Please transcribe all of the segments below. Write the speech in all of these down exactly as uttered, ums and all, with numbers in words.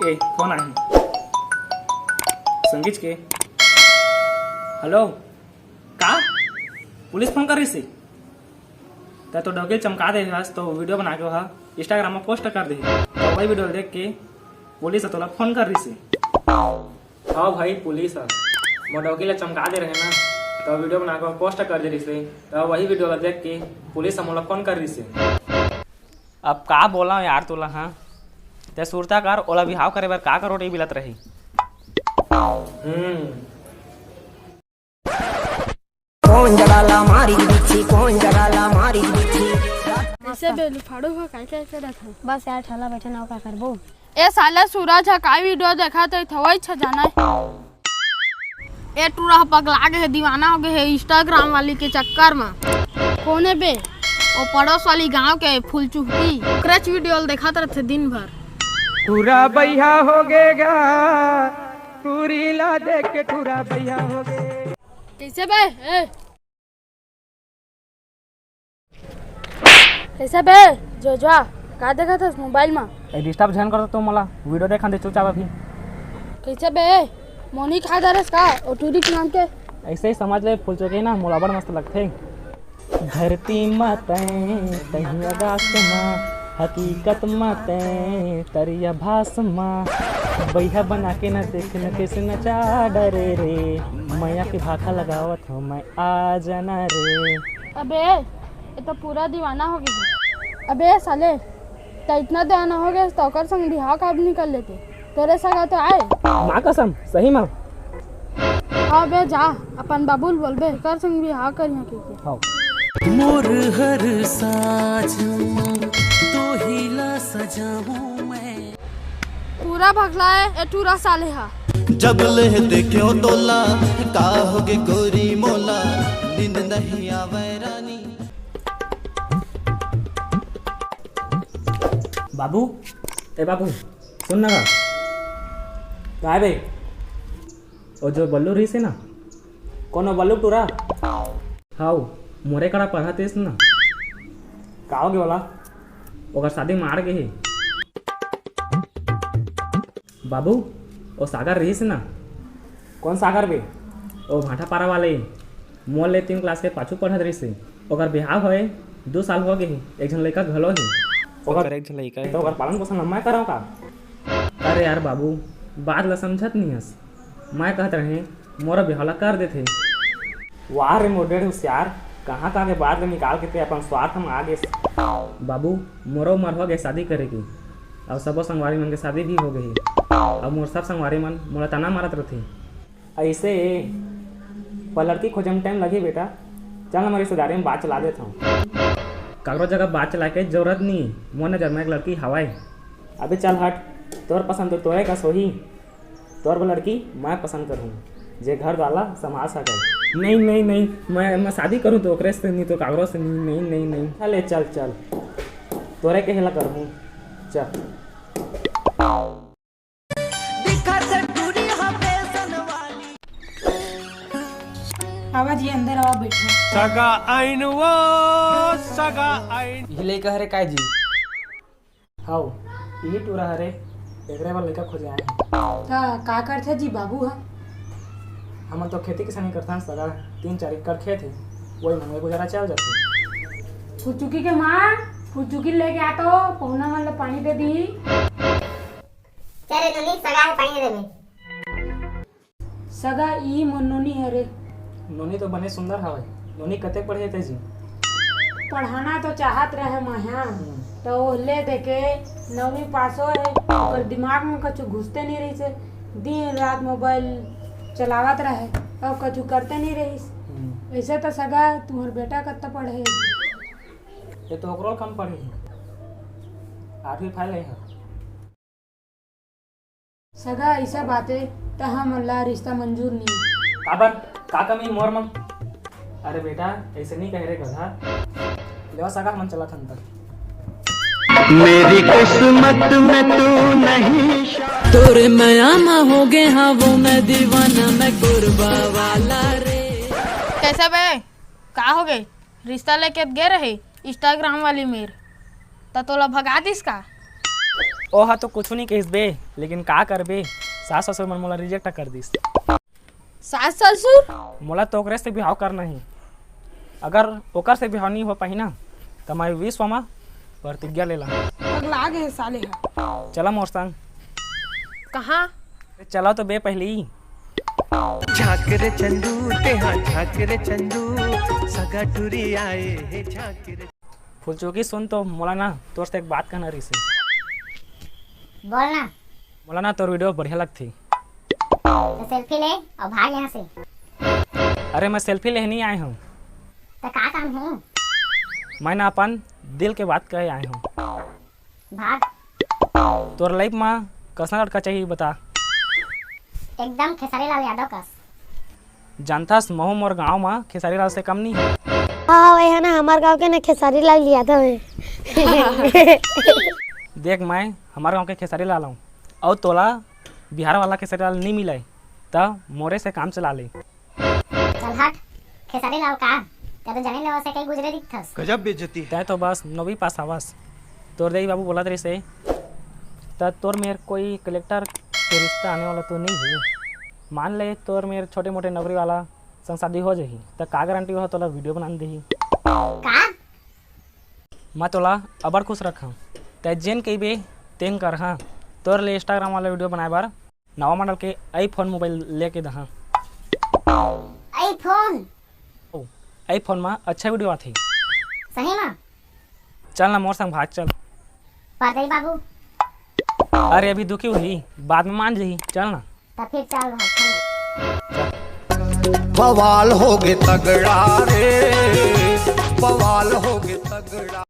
ए, phone आही संगीत के। हेलो, का? पुलिस फोन कर रहिसे? तैं तो डौकी चमका दे हस, तो वीडियो बना के ओहा Instagram में पोस्ट कर दे। तो वही वीडियो देख के पुलिस ह तोला फोन कर रहिसे। हाँ भाई, पुलिस ह मोर डौकी ला चमका दे रहे ना, तो वीडियो बना के पोस्ट कर दे रहिसे। तो वही वीडियो ला देख के पुलिस ह मोला फोन कर रहिसे। अब का बोला यार तोला, हाँ? तैं सुरता कर, ओला बिहाव करे बर का करोड़ मिलत रही। हम्म। कौन जगह ला मारी बिच्छी, कौन जगह ला मारी बिच्छी। कइसे बे लुफाड़ू हो, काय काय करत हो? बस यार, ठेला बैठे ना, का करबो? ए साले सूरज ह का वीडियो देखत हे, थवई छ जाना हे। ए टूरा ह पगला गे हे, दीवाना हो गे हे Instagram वाली के चक्कर म। कोने बे? ओ पड़ोस वाली गांव के फुलचुकी, ओकरेच वीडियो ल देखत रथे दिन भर। टूरा बइहा हो गे गा, टूरी ला देख के टूरा बइहा हो गे। कइसे बे? ए, कइसे बे? जोजवा, का देखत हस मोबाइल म? ए, डिस्टर्ब झन कर तो मोला, वीडियो देखन दे चुपचाप अभी। कइसे बे? मोनी खा डरेस का ओ टूरी के नाम के? अइसे ही समझ ले, फुलचुकी ना मोला बड़ मस्त लगथे। धरती म तैं, तहीं आकाश म, हकीकत म तैं, तरिया भास म। बइहा बना के न देख न कइसे नचा डरे रे, मया के भाखा लगावत हो मैं आ जाना रे। अबे, ये तो पूरा दीवाना हो गे हे। अबे साले, त इतना दीवाना हो गे, तो ओकर संग बिहाव काबर नइ कर लेते? तोरे सगा तो आय। माँ कसम, सही माँ। अबे जा, अपन बाबू ल बोलबे, ओकर संग बिहाव करिहा कहिके। हाँ। मोर हर साँझ म तोही ला सजाहूँ मैं। पूरा भगला हे ए टूरा साले हा। जब ले देख्यो तोला, का होगे गोरी मोला, नींद नहीं आवे रानी। बाबू, ए बाबू, सुन ना गा। काय बे? ओ जो बल्लू रहिसे ना, कोनो बल्लू टूरा? हाउ, मोरे करा पढ़त रहिस ना। का होगे ओला? ओकर शादी माड़ गे हे। बाबू, ओ सागर रहिस ना। कोन सागर बे? ओ भाटापारा वाले, मोर ले तीन क्लास के पाछू पढ़त रहिस हे। ओकर बिहाव होए दू साल हो गे हे, एक झन लइका घलो हे। ओकर एक झन लइका हे। त ओकर पालन पोषण मैं करंव का? अरे यार बाबू, बात ल समझत नइ हस। मैं कहत रहें, मोर बिहाव ल कर देथे। वाह रे मोर डेढ़ हुसियार, कहाँ कहाँ के बात ल निकाल के तैं अपन स्वार्थ म आ गेस। बाबू, मोरो उमर हो गे शादी करे के, अउ सबो संगवारी मन के शादी भी हो गे हे, अउ मोर सब संगवारी मन मोला ताना मारत रथे। अइसे ए, पर लड़की खोजे म टाइम लगही बेटा, चल हमर रिश्तेदारी म बात चला देथंव। काकरो जगह बात चलाए के जरूरत नइ, मोर नजर म एक लड़की हवय। अबे चल हट, तोर पसंद तो तोरे कस होही। तोर बर लड़की मैं पसंद करहूँ, जे घर दुआर ला संभाल सके। नहीं, नहीं, नहीं, मैं, मैं शादी करहूँ तो ओकरे से, नहीं तो काकरो से नहीं, नहीं, नहीं, नहीं। चल, चल, चल, तोरे कहे ला करहूँ, चल। आवा जी, अंदर आवा, बैठो। सगा आइन वो, सगा आइन। इही लइका हरे काय जी? हव, इही टूरा हरे, एकरे बर लइका खोजे आए हन। त का करथे जी बाबू ह? हमन तो खेती किसानी करथन सगा, तीन चार एकड़ खेत हे, वही मन में गुजारा चल जाथे। फुचुकी के माँ, फुचुकी लेके आ तो, पहुना मन ल पानी दे दी। चल रे नोनी, सगा हे, पानी दे दे। सगा, ई मोर नोनी हरे। नोनी तो बने सुंदर हवय। नोनी कतेक पढ़े हे तैं जी? पढ़ाना तो चाहत रहे माया, हम्म। तो ओहले देके नौवीं पास होए, ओकर दिमाग में कछु घुसते नहीं रहिसे। दिन रात मोबाइल चलावत रहे, अउ कछु करते नहीं रहिस। हम्म। वैसे तो सगा, तुम्हर बेटा कत्ता पढ़े हे? ये तो ओकरो कम पढ़े हे, आठवीं फेल हे। सगा, अइसा बात हे, त हमन ला रिश्ता मंजूर नी। काबर? का कमी मोर म? अरे बेटा, अइसे नी कहे रे गधा। लेवा सगा, हमन चलत हन त। मेरी किस्मत में तू नहीं शा- तोरे मया म हो गे हाँ वो मैं दीवाना, मैं गुरबा वाला रे। कैसे बे? का हो गे? रिश्ता लेके गे रहे Instagram वाली मेर, त तोला भगा दिस का? ओहा तो कुछु नहीं कहिस बे, लेकिन का करबे, सास ससुर मन मोला रिजेक्ट कर दिस। सास ससुर? मोला तो ओकरे से बिहाव करना ही। अगर ओकर से बिहाव नहीं हो पाही ना, त मैं विश्व मा प्रतिज्ञा ले ला। पगला गे हे साले ह। चला मोर संग। कहाँ? चला तो बे पहली। झाँक रे चंदू, तेहा झाँक रे चंदू, सगा टुरी आए हे झाँक रे। फुलचुकी सुन तो, मोला ना तोर से एक बात कहना रहिस हे। बोल ना। मोला ना तोर वीडियो बढ़िया लगथे। तो सेल्फी ले अउ भाग यहाँ से। अरे, मैं सेल्फी लेहे नहीं आए हूँ। तो का काम हे? मैं ना अपन दिल के बात कहे आए हूँ। भाग। तोर लाइफ मा कइसना लड़का चाहिए, बता। एकदम खेसारी लाल यादव कस। जानथस, महू मोर गांव मा खेसारी लाल से कम नहीं हे। हाँ, वही है ना, हमार गांव के ना खेसारी लाल यादव है। देख, मैं हमार गांव के खेसारी लाल हूँ, अउ तोला बिहार वाला खेसारी लाल नहीं मिले, त मोरे से काम चला ले। चल हट, खेसारी लाल का? तै तो जमीन लेवे से कहीं गुजरे दिखथस। गजब बेइज्जती। तै तो बस नौवीं पास हवस। तोर देई बाबू बोलत रहिस हे, त तोर मेर कोई कलेक्टर के रिश्ता आने वाला तो नहीं है? मान ले तोर मेर छोटे मोटे नौकरी वाला संग शादी हो जाही, त का गारंटी हो तोला वीडियो बनाने देही? का? मैं तोला अबड़ खुश रखा, तै जेन कहिबे तेन करहा। तोर ले इंस्टाग्राम वाला वीडियो बनाए बर नवा मॉडल के आईफोन मोबाइल लेके दहा। आईफोन? ओ, आईफोन मा अच्छा वीडियो आथे। सही मा? चल ना मोर संग भाग चल। परदेई बाबू। अरे अभी दुखी हुई, बाद में मान जही, चल ना। त फिर चल भाग। बवाल होगे तगड़ा रे, बवाल होगे तगड़ा।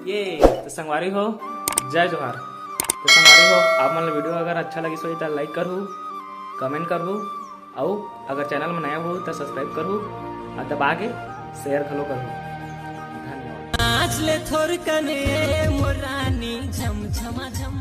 ये तो संगवारी हो, जय जोहार। तो संगवारी हो, आप मन ला वीडियो अगर अच्छा लगिस होही त लाइक करहू, कमेंट करहू, अउ अगर चैनल में नया हो त सब्सक्राइब करहू, अउ दबा के शेयर घलो करहू। धन्यवाद। नाच ले थोर कने मोर रानी, झम झमा झम।